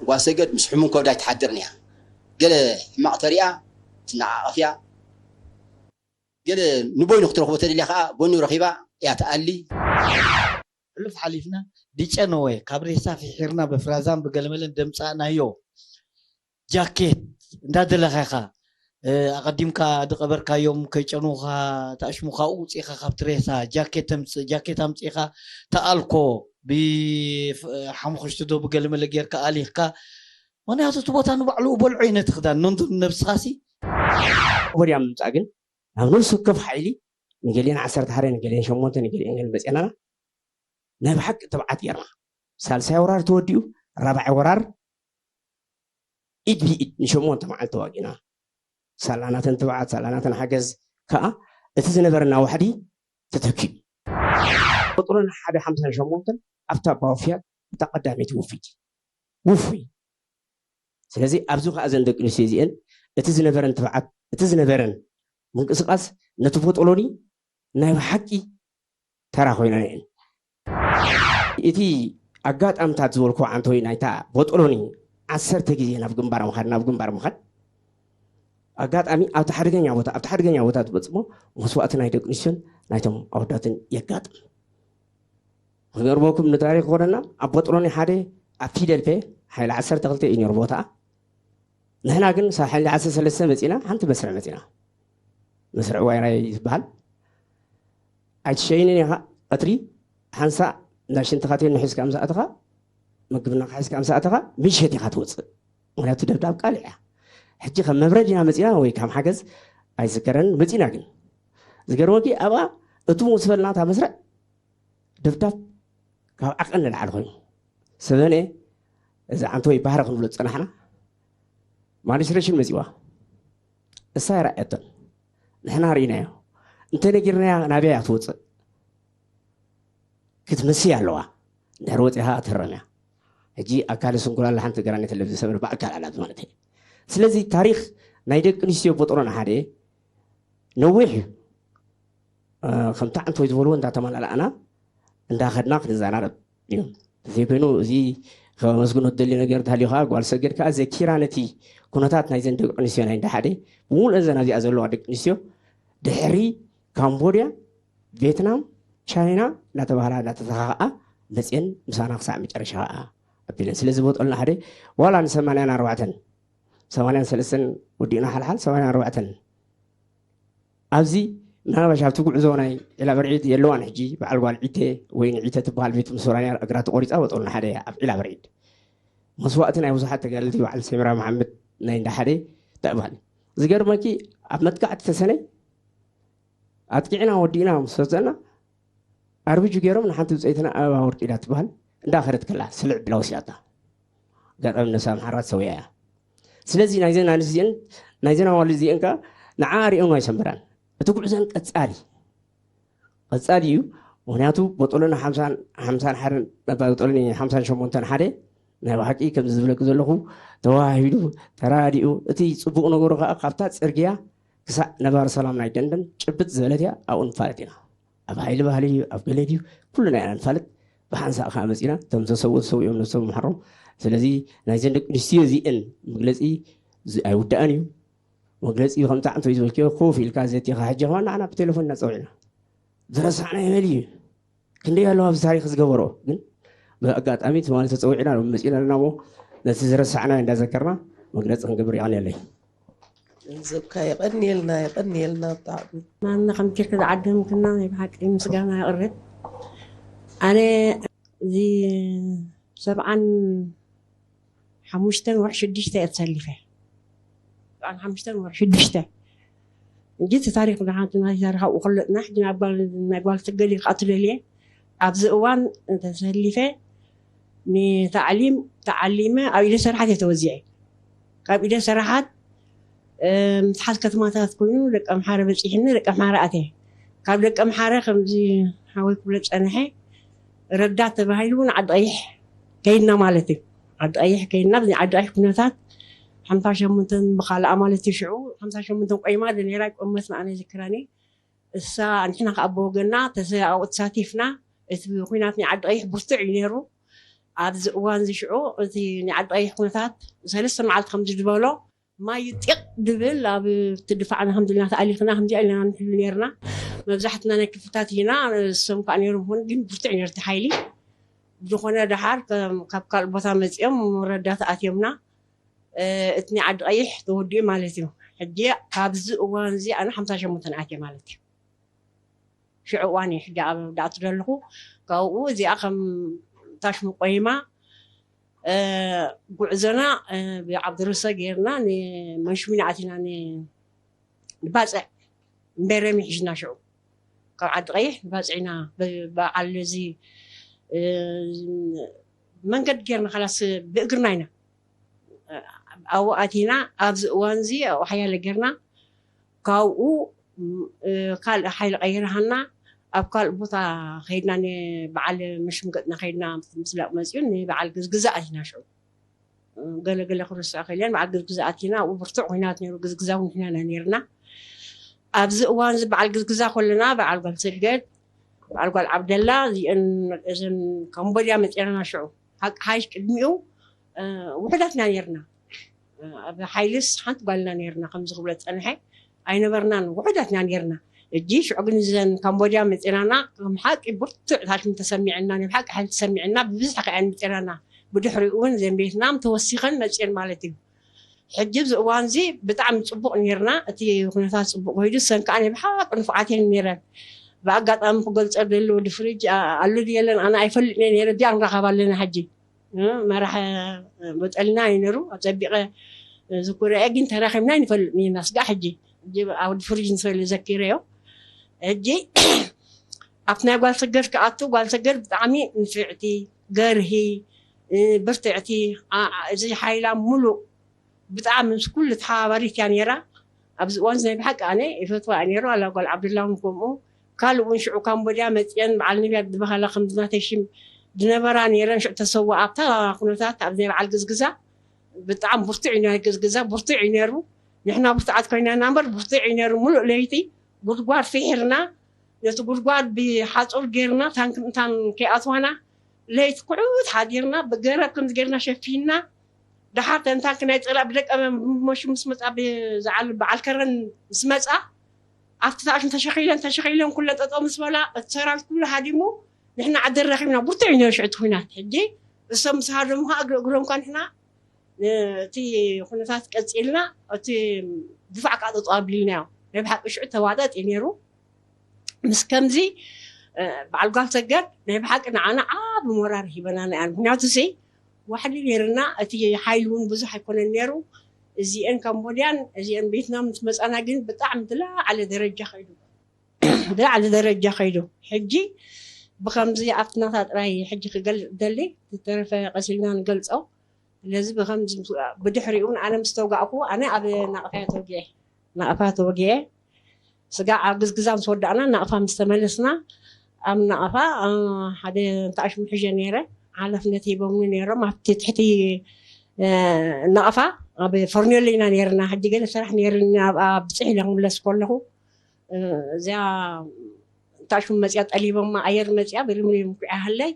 ጓል ሰገድ ምስ ሕሙም ከብዳ ኣይትሓድርን እያ። ገለ ሕማቕ ተሪኣ ትነዓቐፍ እያ። ገለ ንበይኑ ክትረኽቦ ተደልያ ከኣ ጎኒ ረኺባ እያ ትኣሊ። ሕሉፍ ሓሊፍና ድጨነወ ካብ ሬሳ ፍሒርና ብፍራዛን ብገለመለን ደምጻእናዮ። ጃኬት እንዳደለኻ ኢኻ፣ እ፣ ኣቐዲምካ ድቐበርካዮም ከይጨንዉኻ ተኣሽሙ ካብኡ ውፅኢኻ ካብቲ ሬሳ ጃኬት ተምፅእ፣ ጃኬት ኣምፅኢኻ ተኣልኮ ብሓሙኽሽቲ ዶ ብገለመለ ጌርካ ኣሊኽካ። ምኽንያቱ እቲ ቦታ ንባዕሉ በልዖ እዩ ነቲ ክዳን ነንቱ ነብስኻሲ። ወዲያ ምምፃእ ግን ናብ ነፍሲ ወከፍ ሓይሊ ንገሊአን ዓሰርተ ሓደ ንገሊአን ሸሞንተ ንገሊአን ገለ መፅናና ናይ ብሓቂ ትብዓት ጌርና። ሳልሳይ ወራር ተወዲኡ ራብዓይ ወራር ኢድ ብኢድ ንሸሞንተ መዓልቲ ተዋጊና። ሳላናተን ትብዓት ሳላናተን ሓገዝ ከዓ እቲ ዝነበረና ዋሕዲ ተተኪኡ። ቁፅርን ሓደ ሓምሳን ሸሞንተን ኣብታ ኣባውፍያ እታ ቀዳመይቲ ውፍይቲ ውፉይ። ስለዚ ኣብዚ ከዓ እዘን ደቂ ኣንስትዮ እዚአን እቲ ዝነበረን ትብዓት እቲ ዝነበረን ምንቅስቃስ ነቲ ቦጦሎኒ ናይ ብሓቂ ተራ ኮይነን እየን። እቲ ኣጋጣምታት ዝበልኩ ዓንተወይ ናይታ ቦጦሎኒ ዓሰርተ ግዜ ናብ ግንባር ምኻድ ናብ ግንባር ምኻድ ኣጋጣሚ ኣብቲ ሓደገኛ ቦታ ኣብቲ ሓደገኛ ቦታ ዝበፅሞ መስዋእቲ ናይ ደቂ ኣንስትዮን ናይቶም ኣወዳትን የጋጥም። ክገርመኩም ንታሪክ ኮነና ኣብ ቦጦሎኒ ሓደ ኣብ ፊደልፔ ሓይሊ ዓሰርተ ክልተ እዩ ነይሩ ቦታ። ንሕና ግን ሳብ ሓይሊ ዓሰርተ ሰለስተ መፂና ሓንቲ መስርዕ መፂና መስርዕ ዋይራይ ዝበሃል ኣይትሸይንን ኢኻ። ቀትሪ ሓንሳእ እንዳ ሽንትኻ ቴኖ ሒዝካ ምስ ኣተኻ ምግብና ሒዝካ ምስ ኣተኻ ምሸት ኢኻ ትወፅእ። ምክንያቱ ደብዳብ ቃልዕ እያ። ሕጂ ከም መብረድ ኢና መፂና ወይ ከም ሓገዝ ኣይዝከረን መፂና ግን ዝገርመኪ ኣብኣ እቱ ምስ በልናታ መስርዕ ደብዳብ ካብ ዓቐን ንላዕሊ ኮይኑ ሰበነ እዚ ዓንተወይ ባህሪ ክንብሎ ዝፀናሕና ማኒስትሬሽን መፂዋ እሳ ይረኣየቶን ንሕና ርኢናዮ እንተነጊርናያ ናበይ እያ ትወፅእ ክትምስይ ኣለዋ እንድሕር ወፂኻ ትህረም እያ ሕጂ ኣካለ ስንኩል ኣላ ሓንቲ ገራኒ ተለብዚ ሰብር ብኣካል ኣላት ማለት እየ ስለዚ ታሪክ ናይ ደቂ ኣንስትዮ ቦጥሮና ሓደ ነዊሕ እዩ ከምቲ ዓንተወይ ዝበልዎ እንዳተመላላእና እንዳኸድና ክንዘራረብ እዩ። ዘይኮይኑ እዚ ከመስግኖ ትደሊ ነገር እንተሃልዩ ከዓ ጓል ሰገድ ከዓ ዘኪራ ነቲ ኩነታት ናይዘን ደቂ ኣንስትዮ ናይ እንዳሓደ ብምሉእ ዘን ኣብዚኣ ዘለዋ ደቂ ኣንስትዮ ድሕሪ ካምቦድያ፣ ቬትናም፣ ቻይና እንዳተባሃላ እንዳተተኻኸኣ መፅየን ምሳና ክሳዕ መጨረሻ ከዓ ኣቢለን ስለዚ ቦጠልና ሓደ ዋላ ንሰማንያን ኣርባዕተን ሰማንያን ሰለስተን ወዲእና ሓልሓል ሰማንያን ኣርባዕተን ኣብዚ ምናልባሽ ኣብቲ ጉዕዞ ናይ ዒላ በርዒድ የለዋን ሕጂ በዓል ጓል ዒቴ ወይ ንዒተ ትበሃል ቤት ምስ ወራንያ እግራ ተቆሪፃ ወጠልና ሓደ ኣብ ዒላ በርዒድ መስዋእቲ ናይ ብዙሓት ተጋደልቲ በዓል ሰሚራ መሓመድ ናይ እንዳ ሓደ ተዕባል ዝገርመኪ ኣብ መጥቃዕቲ ተሰነይ ኣጥቂዕና ወዲእና ምስ ወፀና ኣርብጁ ገይሮም ንሓንቲ ብፀይትና ኣበባ ወርቂ ኢላ ትበሃል እንዳኸደት ከላ ስልዕ ብላ ወሲዳታ ኣጋጣሚ ነሳ ኣምሓራ ሰውያ እያ ስለዚ ናይዘን ኣንስቲን ናይዘን ኣዋልድ እዚአን ከዓ ንዓ ሪኦም ኣይሰንበራን እቲ ጉዕዘን ቀፃሊ ቀፃሊ እዩ ምክንያቱ ቦጦሎኒ ሓምሳን ሓደን ቦጦሎኒ ሓምሳን ሸሞንተን ሓደ ናይ ብሓቂ ከምዚ ዝብለኪ ዘለኹ ተዋሂዱ ተራዲኡ እቲ ፅቡቅ ነገሩ ከዓ ካብታ ፅርግያ ክሳዕ ነባሪ ሰላም ናይ ደንደን ጭብጥ ዝበለት እያ ኣብኡ ንፋለጥ ኢና ኣብ ሓይሊ ባህሊ እዩ ኣብ ገለ ድዩ ኩሉ ናይ ኣንፋልጥ ብሓንሳእ ከዓ መፂና እቶም ዝተሰውኡ ተሰዊኦም ነብሶም ምሓሮም ስለዚ ናይዘን ደቂ ኣንስትዮ እዚአን መግለፂ ዝ- ኣይውዳእን እዩ መግለፂ ከምፃዕ እንተ ዝበልክዮ ኮፍ ኢልካ ዘቲኻ ሕጂ ከማ ንዓና ብቴሌፎን እናፀውዕና ዝረሳዕና ይበል እዩ ክንደይ ኣለዋ ኣብዚ ታሪክ ዝገበሮ ግን ብኣጋጣሚ ትማሊ ተፀዊዕና ሎም መፂና ኣለና ሞ ነቲ ዝረሳዕና እንዳዘከርና መግለፂ ክንገብር ይቀንየለይ እንዝብካ የቐንየልና የቐንየልና ብጣዕሚ ማና ከምቲ ኢልካ ዝዓደምክና ናይ ብሓቂ ምስጋና የቕርብ ኣነ እዚ ሰብዓን ሓሙሽተን ወርሒ ሽዱሽተ እየ ተሰሊፈ ሰብዓን ሓሙሽተን ወርሒ ሽዱሽተ እንጂ እቲ ታሪክ ብሓንቲ ናይ ታሪክ ኣብኡ ከለጥና ሕጂ ናብ ጓል ናይ ጓል ትገሊ ክኣ ትደልየ ኣብዚ እዋን ተሰሊፈ ንታዕሊም ተዓሊመ ኣብ ኢደ ሰራሓት እየ ተወዚዐ ካብ ኢደ ሰራሓት ምትሓዝ ከተማታት ኮይኑ ደቂ ኣምሓረ በፂሕኒ ደቂ ኣምሓረ ኣትየ ካብ ደቂ ኣምሓረ ከምዚ ሓወይ ክብሎ ዝፀንሐ ረዳት ተባሂሉ እውን ዓዲ ቀይሕ ከይድና ማለት እዩ ዓዲ ቀይሕ ከይድና ኣብዚ ዓዲ ቀይሕ ኩነታት ሓምሳ ሸሞንተን ብካልኣ ማለት እዩ ሽዑ ሓምሳ ሸሞንተን ቆይማ ነይራ ቆመት ንኣነ ይዝክረኒ እሳ ንሕና ከዓ ብወገና ተሰ- ኣብኡ ተሳቲፍና እቲ ኩናት ናይ ዓዲ ቀይሕ ብርቱዕ እዩ ነይሩ ኣብዚ እዋን እዚ ሽዑ እቲ ናይ ዓዲ ቀይሕ ኩነታት ሰለስተ መዓልቲ ከምዚ ዝበሎ ማይ ጢቕ ድብል ኣብ ትድፋዕና ከምዚ ኢልና ተኣሊኽና ከምዚኣ ኢልና ንሕሉ ነርና። መብዛሕትና ናይ ክፍታት ኢና፣ እሶም ከዓ ነይሮም ሆን ግን ብርቱዕ ነርቲ ሓይሊ ዝኾነ ደሓር ካብ ካልእ ቦታ መፂኦም ረዳት ኣትዮምና። እቲ ናይ ዓዲ ቀይሕ ተወዲኡ ማለት እዩ። ሕጂ ካብዚ እዋን እዚ ኣነ ሓምሳ ሸሞንተ ኣትየ ማለት እዩ። ሽዑ እዋን እዩ ሕጂ ኣብ ዳእቱ ዘለኹ። ካብኡ እዚኣ ከም ታሽሙ ቆይማ፣ ጉዕዞና ብዓብድረሰ ጌርና ንመንሽሚና ኣቲና ንባፅዕ እምበረም ይሕሽና። ሽዑ ካብ ዓዲ ቀይሕ ንባፅዕ ኢና። በዓል እዚ መንገድ ጌርና ካላስ ብእግርና ኢና ኣብኡ ኣቲና። ኣብዚ እዋን እዚ ኣብኡ ሓያለ ጌርና። ካብኡ ካልእ ሓይሊ ቀይርሃና ኣብ ካልእ ቦታ ከይድና፣ ንበዓል መሽምገጥና ከይድና፣ ምስላቕ መፅኡ ንበዓል ግዝግዛ ኣቲና። ሽዑ ገለገለ ክርስዕ ከልያን በዓል ግዝግዛ ኣቲና። ኣብኡ ብርቱዕ ኩናት ነይሩ። ግዝግዛ እውን ንሕና ኢና ነይርና። ኣብዚ እዋን እዚ በዓል ግዝግዛ ከለና በዓል ጓል ሰገድ፣ በዓል ጓል ዓብደላ፣ እዚአን እዘን ካምቦድያ መፅያና። ሽዑ ሓቂ ሓይሽ ቅድሚኡ ውሕዳት ኢና ነይርና። ኣብ ሓይልስ ሓንቲ ጓልና ነይርና ከምዚ ክብሎ ዝፀንሐ ኣይነበርናን፣ ውሕዳት ኢና ነይርና። እጂ ሽዑ ግን እዘን ካምቦድያ መፅናና ከም ሓቂ ብርቱዕ ታሽም ተሰሚዐና፣ ናይ ሓቂ ሓይሊ ተሰሚዐና። ብብዝሒ ከዐን መፅናና። ብድሕሪኡ እውን ዘን ቤትናም ተወሲኸን መፅየን ማለት እዩ። ሕጂ ኣብዚ እዋን እዚ ብጣዕሚ ፅቡቕ ነይርና። እቲ ኩነታት ፅቡቕ ኮይዱ፣ ሰን ከዓ ናይ ብሓቂ ንፉዓት እየን ነይረን። ብኣጋጣሚ ክገልፀ ደሊ ወዲ ፍሪጅ ኣሎ ድየለን ኣነ ኣይፈልጥን እየ ነይረ። እዚኣ ንራኸብ ኣለና ሕጂ። መራሕ በጠልና እዩ ነሩ። ኣብ ፀቢቐ ዝኩረ ግን ተራኺብና ይንፈልጥ ኢና ስጋ ሕጂ። ኣብ ወዲ ፍሪጅ ንሰሉ ዘኪረዮ። ሕጂ ኣብቲ ናይ ጓል ሰገድ ክኣቱ፣ ጓል ሰገድ ብጣዕሚ ንፍዕቲ፣ ገርሂ፣ ብርትዕቲ፣ እዚ ሓይላ ሙሉእ ብጣዕሚ ምስ ኩሉ ተሓባባሪት እያ ነይራ። ኣብዚ እዋን ናይ ብሓቂ ኣነ ይፈትዋ እያ ነይሩ። ኣላ ጓል ዓብድላ እውን ከምኡ። ካልእ እውን ሽዑ ካምቦድያ መፅአን በዓል ነቢያት ዝበሃላ ከምዚ ናተይ ሽም ዝነበራ ነይረን። ሽዑ ተሰዋ ኣብታ ኩነታት ኣብ ናይ በዓል ግዝግዛ ብጣዕሚ ብርቱዕ እዩ ናይ ግዝግዛ ብርቱዕ እዩ ነይሩ። ንሕና ብርቱዓት ኮይና ኢና እምበር ብርቱዕ እዩ ነይሩ። ሙሉእ ለይቲ ጉድጓድ ፊሒርና ነቲ ጉድጓድ ብሓፁር ጌርና ታንክ ምእንታን ከይኣትዋና ለይቲ ኩዕት ሓዲርና ብገረብ ከምዚ ጌርና ሸፊንና። ደሓር ተን ታንክ ናይ ፀላእ ብደቀ መሹ ምስ መፃ ብዝዓል በዓል ከረን ምስ መፃ ኣብቲ ታሽም ተሸኺለን ተሸኺለን ኩለን ጠጠው ምስ በላ እቲ ሰራዊት ኩሉ ሃዲሙ ንሕና ዓዲ ረኺብና። ብርቱዕ እዩ ነይሩ ሽዑ እቲ ኩናት። ሕጂ እሶም ምስ ሃደሙ ከዓ እግሪ እግሮም ከዓ ንሕና እቲ ኩነታት ቀፂልና እቲ ድፋዕ ከዓ ጠጠው ኣቢልናዮ። ናይ ብሓቂ ሽዑ ተዋጠጥ እዩ ነይሩ። ምስ ከምዚ በዓል ጓል ሰገድ ናይ ብሓቂ ንዓና ዓቢ ሞራር ሂበና ንያን ምክንያቱ ሲ ዋሕዲ ነይርና እቲ ሓይሊ እውን ብዙሕ ኣይኮነን ነይሩ። እዚአን ካምቦድያን እዚአን ቤትናም ምስ መፃና ግን ብጣዕሚ ዝለዓለ ደረጃ ከይዱ ዝለዓለ ደረጃ ከይዱ። ሕጂ ብከምዚ ኣብትናታ ጥራይ ሕጂ ክገልፅ ደሊ ዝተረፈ ቀሲልና ንገልፆ። ስለዚ ብከምዚ ብድሕሪኡ እውን ኣነ ምስ ተውጋእኩ ኣነ ኣብ ናቕፋ ተወጊዐ ናቕፋ ተወጊዐ ስጋዕ ኣብ ግዝግዛ ምስ ወዳእና ናቕፋ ምስ ተመለስና ኣብ ናቕፋ ሓደ እንታኣሽ ምሕže ነይረ ሓላፍነት ሂቦምኒ ነይሮም ኣብቲ ትሕቲ ናቕፋ ኣብ ፈርኔሎ ኢና ነይርና ሕጂ ገለ ስራሕ ነይርኒ ኣብኣ ብፅሕ ኢለ ክምለስ ከለኹ እዚኣ እንታኣሽ መፅያ ጠሊቦማ ኣየር መፅያ ብልምልም ኩዕያ ሃለይ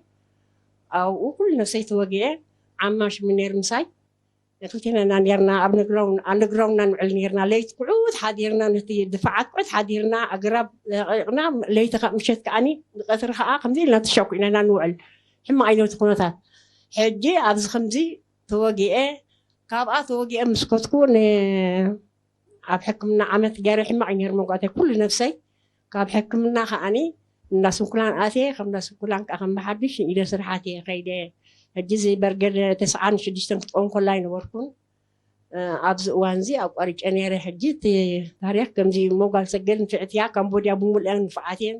ኣብኡ ኩሉ ነብሰይ ተወጊዐ ዓማ ሽሚ ነይር ምሳይ ክልቴና ኢና ነርና ኣብ ኣንደግራውንድ ኢና ንውዕል ነርና ለይቲ ኩዑት ሓዲርና ነቲ ድፋዓት ኩዑት ሓዲርና ኣግራብ ለቂቕና ለይቲ ካብ ምሸት ከዓኒ ንቀትሪ ከዓ ከምዚ ኢልና ተሸኩዕና ኢና ንውዕል ሕማቕ ኣይነቲ ኩነታት ሕጂ ኣብዚ ከምዚ ተወጊአ ካብኣ ተወጊአ ምስ ከትኩ ኣብ ሕክምና ዓመት ገይረ ሕማቕ እዩ ነይሩ መጓእተይ ኩሉ ነብሰይ ካብ ሕክምና ከዓኒ እንዳ ስንኩላን ኣትየ ከም እንዳ ስንኩላን ከዓ ከም ብሓድሽ ኢደ ስርሓት እየ ከይደ ሕጂ እዚ በርገድ ተስዓን ሽዱሽተን ክትቆም ከላ ኣይነበርኩን ኣብዚ እዋን እዚ ኣቋሪጨ ነይረ ሕጂ እቲ ታሪክ ከምዚ እሞ ጓል ሰገድ ንፍዕትያ ካምቦድያ ብምልአን ንፍዓት እየን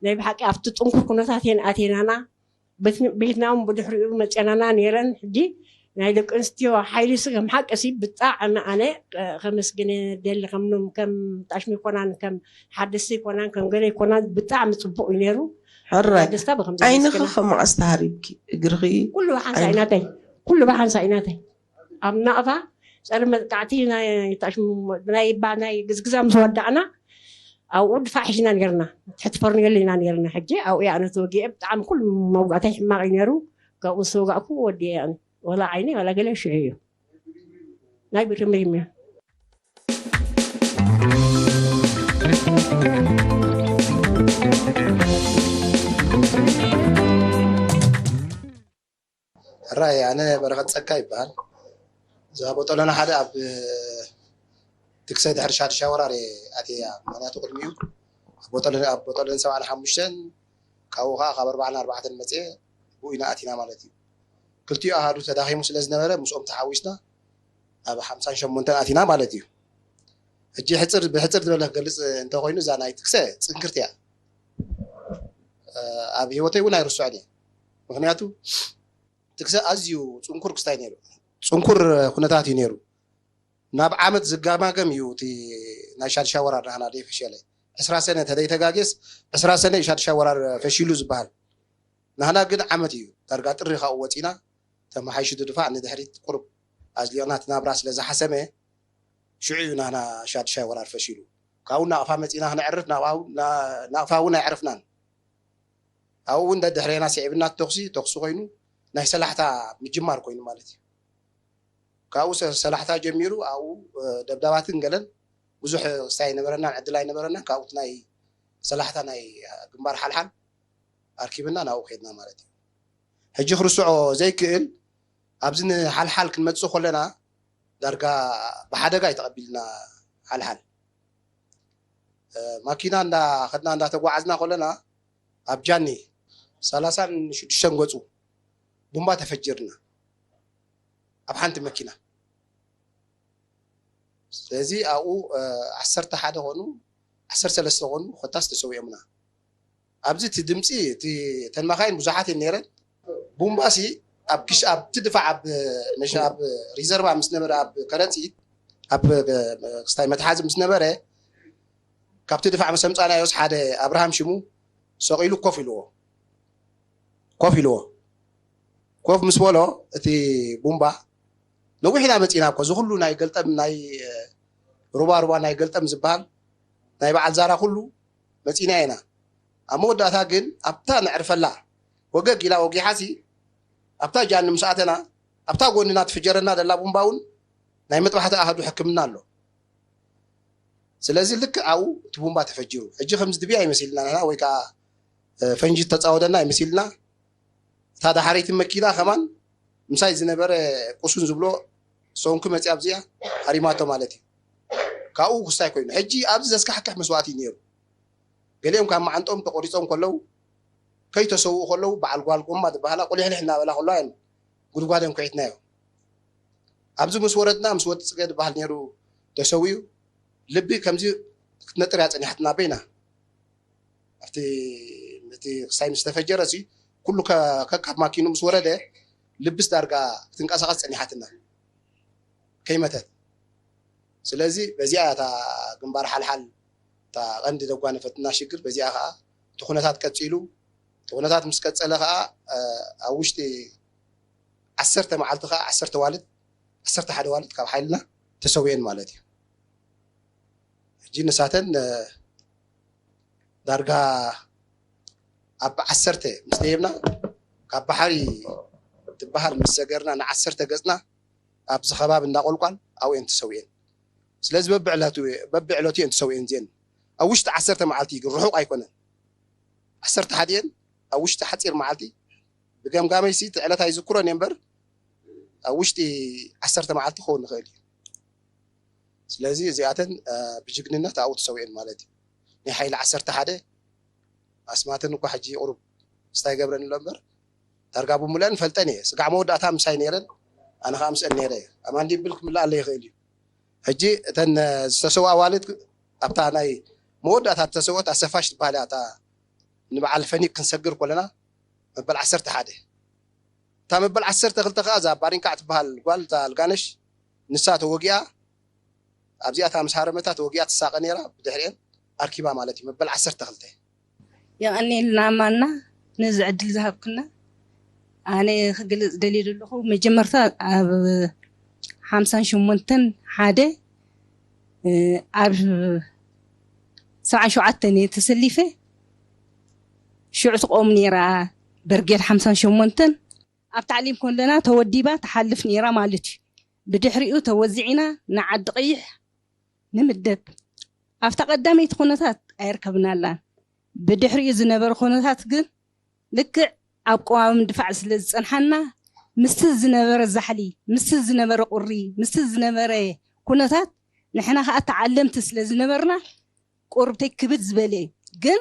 ናይ ብሓቂ ኣብቲ ጥንኩር ኩነታት እየን ኣትየናና ቤትና እውን ብድሕሪኡ መፅአናና ነይረን ሕጂ ናይ ደቂ ኣንስትዮ ሓይሊ ሲ ከም ሓቂ ሲ ብጣዕሚ ኣነ ከመስግነ ደሊ ከምኖም ከም ጣሽሚ ይኮናን ከም ሓደስቲ ይኮናን ከም ገለ ይኮናን ብጣዕሚ ፅቡቅ እዩ ነይሩ ሕራይ ደስታ ብከምዚ ዓይንኺ ከመዓስ ተሃሪብኪ እግርኺ ኩሉ ብሓንሳ ኢናተይ ኩሉ ብሓንሳ ኢናተይ ኣብ ናቕፋ ፀረ መጥቃዕቲ ናይ ግዝግዛ ምስ ወዳእና ኣብኡ ድፋዕ ሒዝና ነርና ትሕቲ ፈርኔሎ ኢና ነርና ሕጂ ኣብኡ ኣነ ተወጊአ ብጣዕሚ ኩሉ መውጋእታይ ሕማቕ እዩ ነሩ ካብኡ ዝተወጋእኩ ወዲኤ፣ ያኒ፣ ወላ ዓይኒ ወላ ገለ ሽዑ እዩ። ናይ ብርምሪም እዩ። ሕራይ፣ ኣነ በረኸት ጸጋ ይበሃል። እዛ ቦጠለና ሓደ ኣብ ትግሰ ድሕሪ ሻድሻ ወራር እየ ኣትየያ። ምኽንያቱ ቅድሚኡ ኣብ ቦጠለን፣ ኣብ ቦጠለን ሰብዓን ሓሙሽተን፣ ካብኡ ኸዓ ካብ ኣርባዓን ኣርባዕተን መፅየ፣ ብኡ ኢና ኣቲና ማለት እዩ። ክልቲኡ ኣሃዱ ተዳኺሙ ስለ ዝነበረ ምስኦም ተሓዊስና ኣብ ሓምሳን ሸሞንተን ኣቲና ማለት እዩ። ሕጂ ሕፅር፣ ብሕፅር ዝበለ ክገልፅ እንተኾይኑ፣ እዛ ናይ ትግሰ ፅንክርቲ እያ። ኣብ ህይወተይ እውን ኣይርስዖን እየ። ምኽንያቱ ትግሰ ኣዝዩ ፅንኩር ክስታይ ነይሩ፣ ፅንኩር ኩነታት እዩ ነይሩ። ናብ ዓመት ዝገማገም እዩ እቲ ናይ ሻድሻ ወራር ናህና ደይፈሸለ። ዕስራ ሰነ ተደይተጋጌስ፣ ዕስራ ሰነ እዩ ሻድሻ ወራር ፈሺሉ ዝበሃል። ናህና ግን ዓመት እዩ፣ ዳርጋ ጥሪ ካብኡ ወፂና፣ ተመሓይሹ ድፋዕ ንድሕሪት ቁሩብ ኣዝሊቕና፣ እቲ ናብራ ስለ ዝሓሰመ፣ ሽዑ እዩ ናህና ሻድሻይ ወራር ፈሺሉ። ካብኡ ናቕፋ መፂና ክነዕርፍ፣ ናብኡ፣ ና-፣ ናቕፋ እውን ኣይዕርፍናን። ኣብኡ እውን ደድሕሬና ስዒብና ተኹሲ፣ ተኹሲ ኮይኑ ናይ ሰላሕታ ምጅማር ኮይኑ ማለት እዩ። ካብኡ ሰ-፣ ሰላሕታ ጀሚሩ፣ ኣብኡ፣ እ፣ ደብዳባትን ገለን ብዙሕ ክስታይ ኣይነበረናን፣ ዕድል ኣይነበረናን። ካብኡ እቲ ናይ ሰላሕታ ናይ ግንባር ሓልሓል ኣርኪብና ናብኡ ከድና ማለት እዩ። ሕጂ ክርስዖ ዘይክእል፣ ኣብዚ ንሓልሓል ክንመጽእ ከለና ዳርጋ ብሓደጋ እዩ ተቐቢልና። ሓልሓል፣ እ፣ ማኪና እንዳኸድና እንዳተጓዓዝና ከለና ኣብ ጃኒ ሰላሳን ሽዱሽተን ገጹ ቡምባ ተፈጅርና ኣብ ሓንቲ መኪና። ስለዚ ኣብኡ፣ እ፣ ዓሰርተ ሓደ ኮኑ፣ ዓሰርተ ሰለስተ ኮኑ፣ ኮታስ ተሰዊኦምና። ኣብዚ እቲ ድምፂ፣ እቲ፣ እተን መኻይን ብዙሓት እየን ነይረን። ቡምባሲ ኣብ ክሽ-፣ ኣብቲ ድፋዕ፣ ኣብ፣ መሽ-፣ ኣብ ሪዘርቫ ምስ ነበረ፣ ኣብ ከረፂት፣ ኣብ፣ እ፣ ክስታይ መትሓዚ ምስ ነበረ፣ ካብቲ ድፋዕ ምስ ኣምፃእናዮስ ሓደ ኣብርሃም ሽሙ ሰቒሉ ኮፍ ኢልዎ። ኮፍ ኢልዎ። ኮፍ ምስ በሎ እቲ ቡምባ፣ ነዊሕ ኢና መፂና እኮ፣ እዚ ኩሉ ናይ ገልጠም፣ ናይ፣ እ፣ ሩባ ሩባ ናይ ገልጠም ዝበሃል፣ ናይ በዓል ዛራ ኩሉ መፂና ኢና። ኣብ መወዳእታ ግን ኣብታ ነዕርፈላ ወገግ ኢላ ወጊሓሲ፣ ኣብታ ጃኒ ምስ ኣተና፣ ኣብታ ጎንና ትፍጀረና ዘላ ቡምባ እውን ናይ መጥባሕቲ ኣሃዱ ሕክምና ኣሎ። ስለዚ ልክዕ ኣብኡ እቲ ቡምባ ተፈጂሩ። ሕጂ ከምዚ ድብያ ይመሲልና ንሕና፣ ወይ ከዓ፣ እ፣ ፈንጂ ተፃወደና ይመሲልና። እታ ዳሓረይቲ መኪና ከማን ምሳይ ዝነበረ ቁሱን ዝብሎ ሰውንኪ መፂኣ ኣብዚኣ ሃሪማቶ ማለት እዩ። ካብኡ ክስታይ ኮይኑ። ሕጂ ኣብዚ ዘስካሕክሕ መስዋእቲ እዩ ነይሩ። ገሊኦም ካብ መዓንጦም ተቆሪፆም ከለዉ፣ ከይተሰውኡ ከለዉ፣ በዓል ጓል ጎማ ዝበሃላ ቁሊሕሊሕ እናበላ ከለዋ እየን ጉድጓደን ኩዒትናዮ። ኣብዚ ምስ ወረድና፣ ምስ ወዲ ፅገ ዝበሃል ነይሩ ተሰዊኡ፣ ልቢ ከምዚ ክትነጥር እያ ፀኒሓትና በይና። ኣብቲ፣ እቲ ክስታይ ምስ ተፈጀረ ሲ፣ ኩሉ ከ-፣ ከካብ ማኪኑ ምስ ወረደ፣ ልብስ ዳርጋ ክትንቀሳቐስ ፀኒሓትና፣ ከይመተት። ስለዚ በዚኣ እያ እታ ግንባር ሓልሓል፣ እታ ቀንዲ ዘጓነፈትና ሽግር በዚኣ ኸዓ፣ እቲ ኩነታት ቀፂሉ። እቲ ኩነታት ምስ ቀፀለ ኸዓ፣ እ፣ ኣብ ውሽጢ ዓሰርተ መዓልቲ ኸዓ ዓሰርተ ዋልድ፣ ዓሰርተ ሓደ ዋልድ ካብ ሓይልና ተሰዊኤን ማለት እዩ። ሕጂ ንሳተን፣ እ፣ ዳርጋ ኣብ ዓሰርተ ምስ ደየብና፣ ካብ ባሕሪ ትበሃል ምስ ሰገርና፣ ንዓሰርተ ገፅና ኣብዚ ከባቢ እንዳቆልቋል ኣብኡ እየን ተሰዊኤን። ስለዚ በብዕለቱ፣ በብዕለቱ እየን ተሰዊኤን እዚኤን። ኣብ ውሽጢ ዓሰርተ መዓልቲ እዩ፣ ግን ርሑቕ ኣይኮነን። ዓሰርተ ሓደ እየን ኣብ ውሽጢ ሓፂር መዓልቲ፣ ብገምጋመይሲ እቲ ዕለት ኣይዝክሮን እየ እምበር፣ ኣብ ውሽጢ ዓሰርተ መዓልቲ ክኸውን ይኽእል እዩ። ስለዚ እዚኣተን፣ እ፣ ብጅግንነት ኣብኡ ተሰዊኤን ማለት እዩ። ናይ ሓይሊ ዓሰርተ ሓደ ኣስማተን እኳ ሕጂ ቁሩብ ስታይ ገብረን ኣሎ እምበር፣ ዳርጋ ብምሉአን ፈልጠን እየ። ስጋዕ መወዳእታ ምሳይ ነይረን፣ ኣነ ኸዓ ምስአን ነይረ እየ። ኣማንዲብል ክምልኣለ ይኽእል እዩ። ሕጂ እተን፣ እ፣ ዝተሰውኣ ኣዋልድ፣ ኣብታ ናይ መወዳእታ ዝተሰወት ኣሰፋሽ ትበሃል እያ፣ እታ ንበዓል ፈኒቅ ክንሰግር ከለና መበል ዓሰርተ ሓደ። እታ መበል ዓሰርተ ክልተ ከኣ እዛ ባሪንካዕ ትበሃል ጓል፣ እታ ኣልጋነሽ፣ ንሳ ተወጊኣ፣ ኣብዚኣ እታ ምስ ሃረመታ ተወጊኣ ትሳቐ ነይራ፣ ብድሕሪኤን ኣርኪባ ማለት እዩ፣ መበል ዓሰርተ ክልተ። የቐንየልና ኣማንና ነዚ ዕድል ዝሃብክና። ኣነ ክገልጽ ደልየ ዘለኹ፣ መጀመርታ ኣብ ሓምሳን ሸሞንተን ሓደ፣ እ፣ ኣብ ሰብዓን ሸውዓተን እየ ተሰሊፈ። ሽዑ ትቆም ነይራ በርጌድ ሓምሳን ሸሞንተን። ኣብ ታዕሊም ከለና ተወዲባ ትሓልፍ ነይራ ማለት እዩ። ብድሕሪኡ ተወዚዕና ንዓዲ ቀይሕ ንምደብ። ኣብታ ቀዳመይቲ ኩነታት ኣይርከብናላን። ብድሕሪኡ ዝነበረ ኩነታት ግን ልክዕ ኣብ ቀዋሚ ምድፋዕ ስለ ዝጸንሓና፣ ምስቲ ዝነበረ ዛሕሊ፣ ምስቲ ዝነበረ ቁሪ፣ ምስቲ ዝነበረ ኩነታት፣ ንሕና ከኣ ተዓለምቲ ስለ ዝነበርና፣ ቁርብተይ ክብድ ዝበለ እዩ። ግን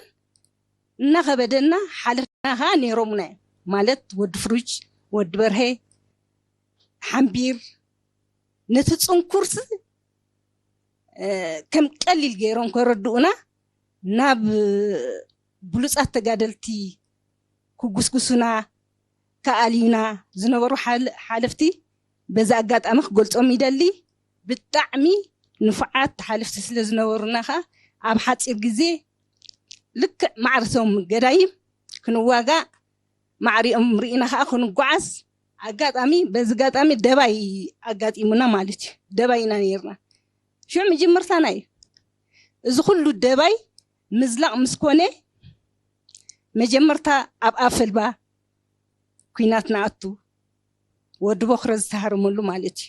እናኸበደና ሓለፍና ከኣ ነይሮምና እዮም። ማለት ወዲ ፍሩጅ፣ ወዲ በርሄ፣ ሓምቢር፣ ነቲ ጽንኩርሲ፣ እ፣ ከም ቀሊል ገይሮም ከረድኡና፣ ናብ ብሉጻት ተጋደልቲ ክጉስጉሱና ከኣልዩና ዝነበሩ ሓል-፣ ሓለፍቲ በዚ ኣጋጣሚ ክገልጾም ይደሊ። ብጣዕሚ ንፉዓት ሓለፍቲ ስለ ዝነበሩና ከኣ ኣብ ሓጺር ግዜ ልክዕ ማዕርቶም ገዳይም ክንዋጋእ ማዕሪኦም ርኢና ከኣ ክንጓዓዝ ኣጋጣሚ፣ በዚ ኣጋጣሚ ደባይ ኣጋጢሙና ማለት እዩ። ደባይ ኢና ነይርና። ሽዑ መጀመርታና እዩ። እዚ ኩሉ ደባይ ምዝላቕ ምስ ኮነ፣ መጀመርታ ኣብ ኣፈልባ ኲናት ንኣቱ፣ ወዲ ቦኽረ ዝተሃረመሉ ማለት እዩ።